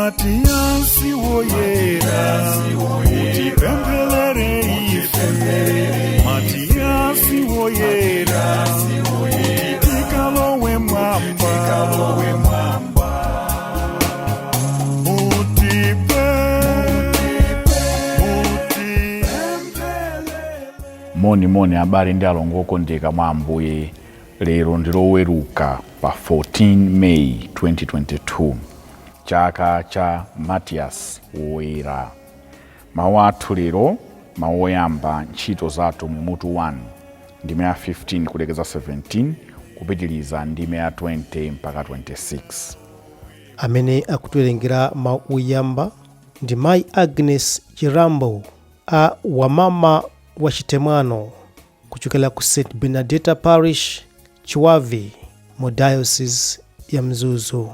Matiyasi woyera, mutipempherere ife. Matiyasi woyera, tikalowe mwamba. Mutipe, mutipempherere. Moni moni abale ndi alongo okondeka mwa Ambuye. Lero ndi Loweruka pa 14 May 2022, chaka cha Matiyasi Woyera. Mawu athu lero, mawu oyamba, Ntchito za Atumwi mutu 1 ndime ya 15 kulekeza 17, kupitiliza ndime ya 20 mpaka 26. Amene akutiwerengera mawu oyamba ndi Mayi Agnes Chirambo a Wamama wa Chitemwano kuchokera ku St Bernadetta Parish, Chiwavi, mu Diocese ya Mzuzu.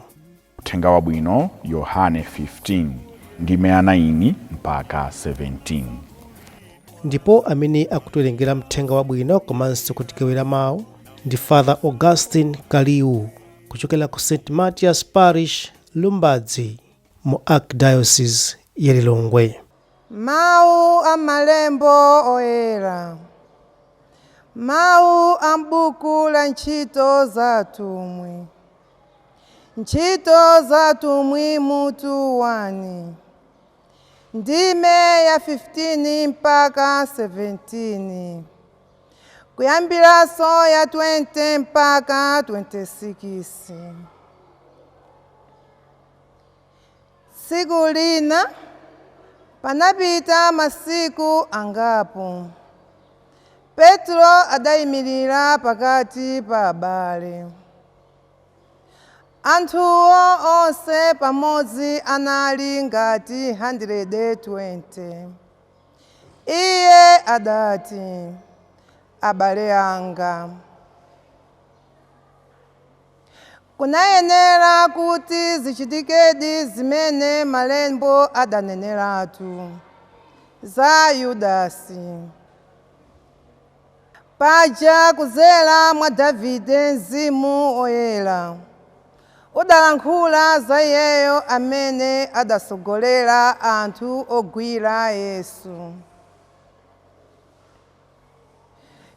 Uthenga Wabwino, Yohane 15 ndime ya 9 mpaka 17. Ndipo amene akutiwerengera mthenga wabwino komanso kutigawira mawu ndi Father Augustine Kaliu kuchokera ku St Mathias Parish, Lumbadzi, mu Archdiocese ya Lilongwe. Mawu a malembo oyera. Mawu a m'buku la Ntchito za Atumwi. Ntchito za Atumwi mutu 1 ndime ya 15 mpaka 17, kuyambiranso ya 20 mpaka 26. Tsiku lina panapita masiku angapo, Petro adayimirira pakati pa abale. Anthuwo onse pamodzi anali ngati 120. Iye adati, "Abale anga, kunayenera kuti zichitikedi zimene malembo adaneneratu za Yudasi. Paja kuzera mwa Davide Mzimu Oyera udalankhula za iyeyo amene adasogolera anthu ogwira Yesu.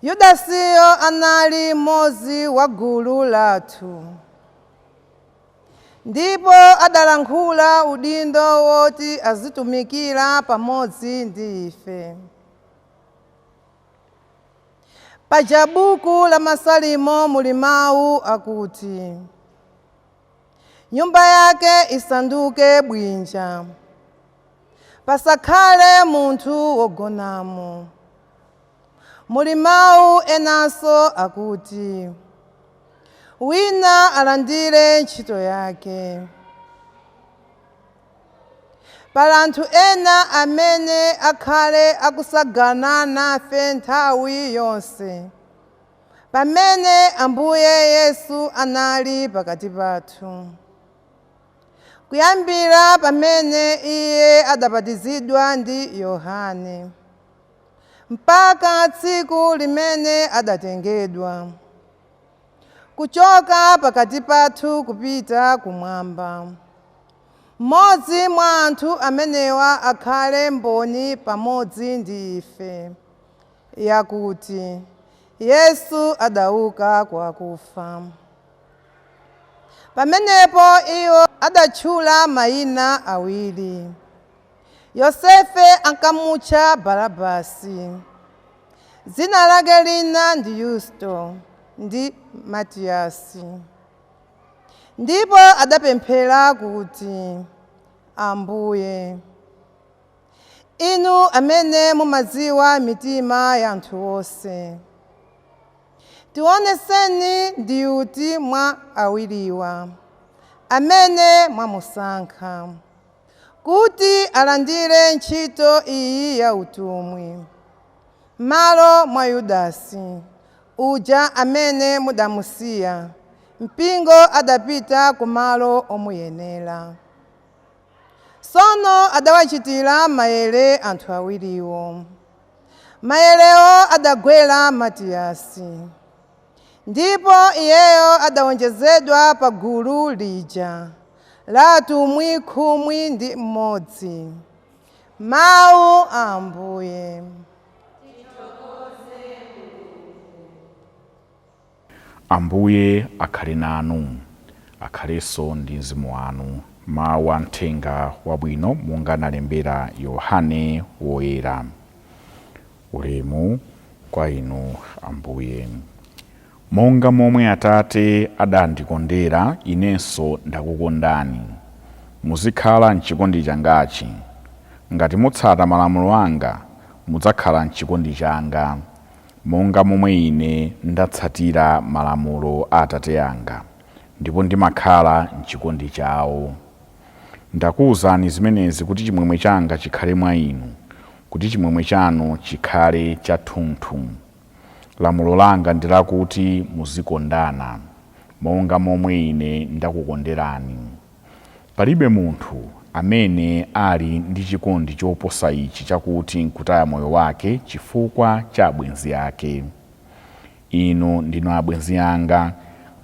Yudasiyo anali mmodzi wa gulu lathu, ndipo adalankhula udindo woti azitumikira pamodzi ndi ife. Paja buku la Masalimo muli mawu akuti, 'Nyumba yake isanduke bwinja, pasakhale munthu wogonamo.' Muli mawu enanso akuti, 'Wina alandire ntchito yake.' Pali anthu ena amene akhale akusagana nafe nthawi yonse, pamene Ambuye Yesu anali pakati pathu, kuyambira pamene iye adabatizidwa ndi Yohane mpaka tsiku limene adatengedwa kuchoka pakati pathu kupita kumwamba. Mmodzi mwa anthu amenewa akhale mboni pamodzi ndi ife yakuti Yesu adauka kwa akufa." Pamenepo iwo adatchula mayina awiri. Yosefe ankamutcha Barabasi, dzina lake lina ndi Yusto, ndi Matiyasi. Ndipo adapemphera kuti, "Ambuye, inu amene mumadziwa mitima ya anthu onse, tioneseni ndi uti mwa awiriwa amene mwamusankha kuti alandire ntchito iyi ya utumwi m'malo mwa Yudasi uja amene mudamusiya mpingo adapita kumalo omuyenera." Tsono adawachitira maere anthu awiriwo. Maerewo adagwera Matiyasi, ndipo iyeyo adawonjezedwa pa gulu lija la atumwi 11. Mawu a Ambuye. Ambuye akhale nanu, akhalenso ndi mzimu wanu. Mawu a mthenga wabwino monga analembera Yohane Woyera. Ulemu kwa inu Ambuye. Monga momwe Atate adandikondera, inenso ndakukondani. Muzikhala m'chikondi changachi. Ngati mutsata malamulo anga, mudzakhala m'chikondi changa, monga momwe ine ndatsatira malamulo a Atate anga, ndipo ndimakhala m'chikondi chawo. Ndakuwuzani zimenezi kuti chimwemwe changa chikhale mwa inu, kuti chimwemwe chanu chikhale chathunthu. Lamulo langa ndi lakuti muzikondana, monga momwe ine ndakukonderani. Palibe munthu amene ali ndi chikondi choposa ichi chakuti nkutaya moyo wake chifukwa cha abwenzi ake. Inu ndinu abwenzi anga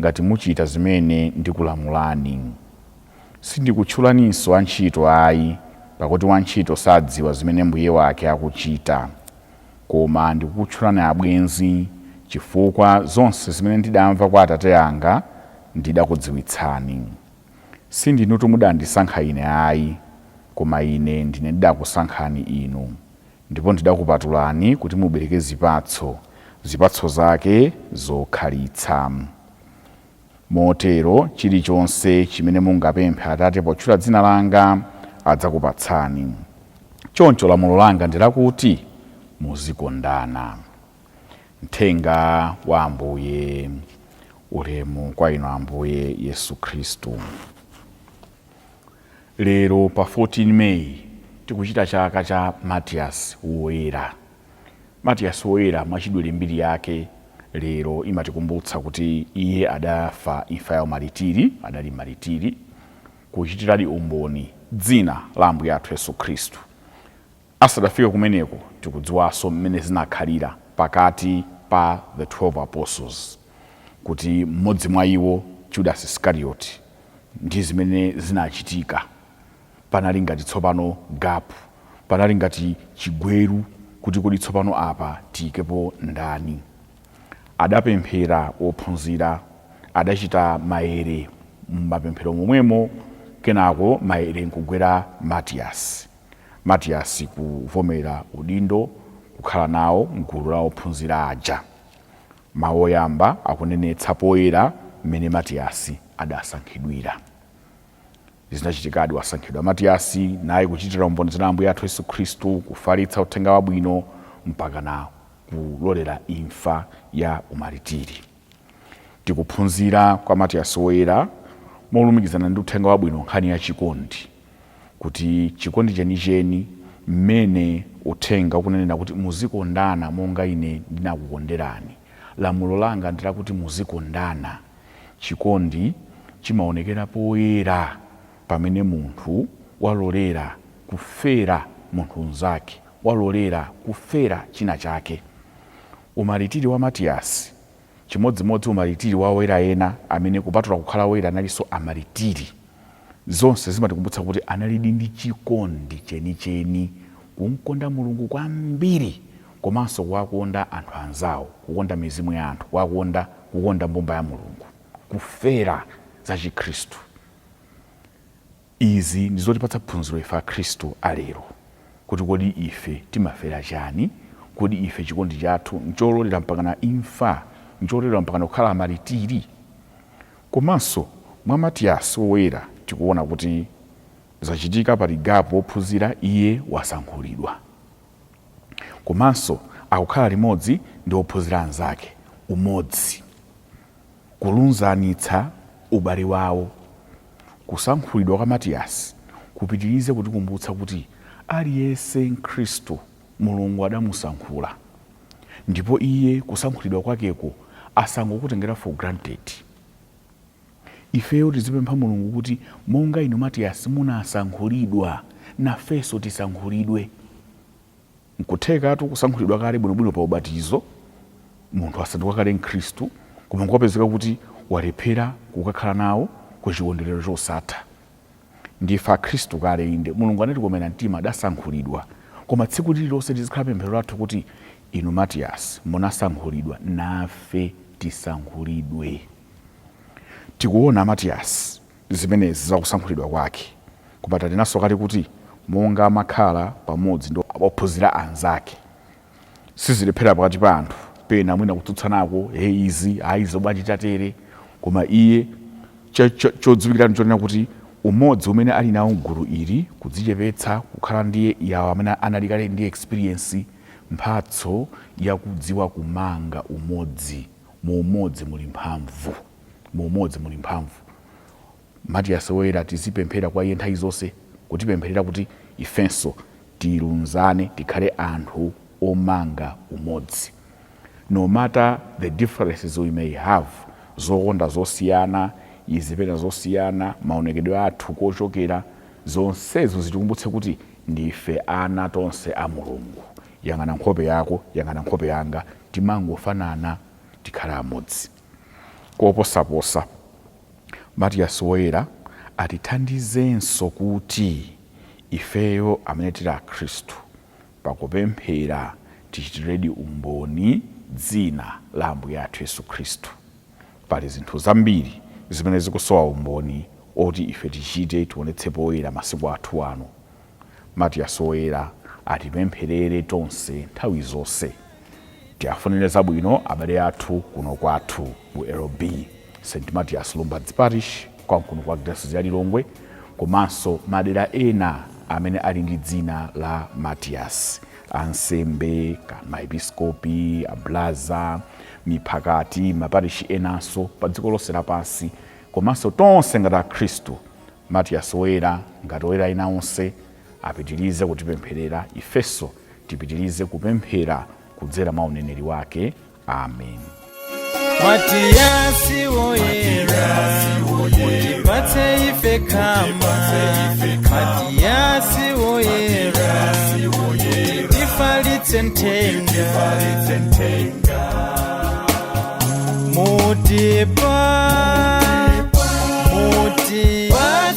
ngati muchita zimene ndikulamulani. Sindikutchulaninso antchito ayi, pakuti wantchito sadziwa zimene mbuye wake akuchita. Koma ndikukutchulani abwenzi, chifukwa zonse zimene ndidamva kwa Atate anga ndidakudziwitsani. Sindinutu mudandisankha ine ayi, koma ine ndine ndidakusankhani inu, ndipo ndidakupatulani kuti mubereke zipatso, zipatso zake zokhalitsa. Motero chilichonse chimene mungapemphe Atate potchula dzina langa, adzakupatsani. Choncho lamulo langa ndi lakuti muzikondana. Mthenga wa Ambuye. Ulemu kwa inu Ambuye Yesu Khristu. Lero pa 14 May tikuchita chaka cha Mathias Woyera. Mathias Woyera mwachidule mbiri yake lero imatikumbutsa kuti iye adafa imfa ya umalitiri, adali malitiri, kuchitiradi umboni dzina la Ambuye athu Yesu Khristu. Asadafike kumeneko tikudziwanso mmene zinakhalira pakati pa the 12 apostles, kuti mmodzi mwa iwo Judas Iscariot ndi zimene zinachitika. Panali ngati tsopano gap, panali ngati chigweru kuti kodi tsopano apa tiyikepo ndani. Adapemphera ophunzira, adachita maere m'mapemphero momwemo, kenako maere nkugwera Mathias. Mathias kuvomera udindo kukhala nawo mgulu la ophunzira aja. Mawu oyamba akunenetsa poyera mmene Mathias adasankhidwira. Zinachitikadi, wasankhidwa Mathias naye kuchitira umboni dzina la Ambuye athu Yesu Khristu, kufalitsa uthenga wabwino mpakana kulolera imfa ya umalitiri. Tikuphunzira kwa Mathias Woyera molumikizana ndi uthenga wabwino nkhani ya chikondi, kuti chikondi chenicheni mmene uthenga ukunenera kuti muzikondana monga ine ndinakukonderani. Lamulo langa ndi lakuti muzikondana. Chikondi chimaonekera poyera pamene munthu walolera kufera munthu mnzake, walolera kufera china chake. Umalitiri wa Mathias, chimodzimodzi umalitiri wa oyera ena amene kupatula kukhala oyera analinso amalitiri, zonse zimatikumbutsa kuti analidi ndi chikondi chenicheni, kumkonda Mulungu kwambiri komanso kuwakonda anthu anzawo, kukonda mizimu ya anthu, kuwakonda, kukonda mbumba ya Mulungu, kufera za Chikhristu. Izi ndi zotipatsa phunziro ife Akhristu a lero, kuti kodi ife timafera chani? Kodi ife chikondi chathu nchololera mpakana imfa? Nchololera mpakana kukhala amalitiri? Komanso mwa Mathias Woyera tikuona kuti zachitika, pali gap, wophunzira iye wasankhulidwa. Komanso akukhala limodzi ndi ophunzira anzake, umodzi, kulunzanitsa ubale wawo. Kusankhulidwa kwa Mathias kupitirize kutikumbutsa kuti aliyense Mkhristu Mulungu adamusankhula, ndipo iye kusankhulidwa kwakeko asangokutengera for granted. Ifeyo tizipempha Mulungu kuti monga inu Mathias munasankhulidwa, nafenso tisankhulidwe. Nkuthekatu kusankhulidwa kale bwinobwino pa ubatizo, munthu asanduka kale Mkhristu, koma nkukapezeka kuti walephera kukakhala nawo ku chikondwerero chosatha. Ndife akhristu kale, inde, Mulungu anatikomera mtima, adasankhulidwa, koma tsiku lililonse lizikhala pemphero lathu kuti inu Matiyasi munasankhulidwa, nafe tisankhulidwe. Tikuona Matiyasi zimenezi zakusankhulidwa kwake, koma tatinanso kale kuti monga amakhala pamodzi ndi ophunzira anzake, sizilephera pakati pa anthu pena mwina kutsutsanako, he, izi ayi, zobwanji tatere, koma iye chodziwikirani chonena kuti umodzi umene ali nawo gulu ili, kudzichepetsa, kukhala ndiye yawo amene anali kale ndi experience, mphatso yakudziwa kumanga umodzi. Mu umodzi muli mphamvu, mu umodzi muli mphamvu. Matiyasi Woyera tizipemphera kwa iye nthawi zonse kutipempherera kuti ifenso tilunzane, tikhale anthu omanga umodzi, no matter the differences we may have, zokonda zosiyana, izi pena zosiyana, maonekedwe athu, kochokera, zonsezo zitikumbutse kuti ndife ana tonse a Mulungu. Yang'ana nkhope yako, yang'ana nkhope yanga, timangofanana, tikhale amodzi. Koposaposa, Matiyasi Woyera atithandizenso kuti ifeyo amene tili akhristu pakupemphera tichitiredi umboni dzina la Ambuye athu Yesu Khristu. Pali zinthu zambiri zimene zikusowa umboni oti ife tichite, tionetse poyera masiku athu ano. Matiyasi Woyera atipempherere tonse nthawi zonse. Tiafunire zabwino abale athu kuno kwathu ku LB St Mathias Lumbadzi Parish, kwamkuno kwa Diocese ya Lilongwe, komanso madera ena amene ali ndi dzina la Mathias, ansembe, maepiskopi, ablaza, miphakati, maparishi enanso pa dziko lonse lapansi, komanso tonse ngati akhristu. Matiyasi Woyera ngati oyera ena onse apitirize kutipempherera, ifenso tipitirize kupemphera kudzera mwa uneneri wake. Amen. Matiyasi Woyera, mutipatse ife khama. Matiyasi Woyera, tifalitse mthenga. Mutipa mutipatse.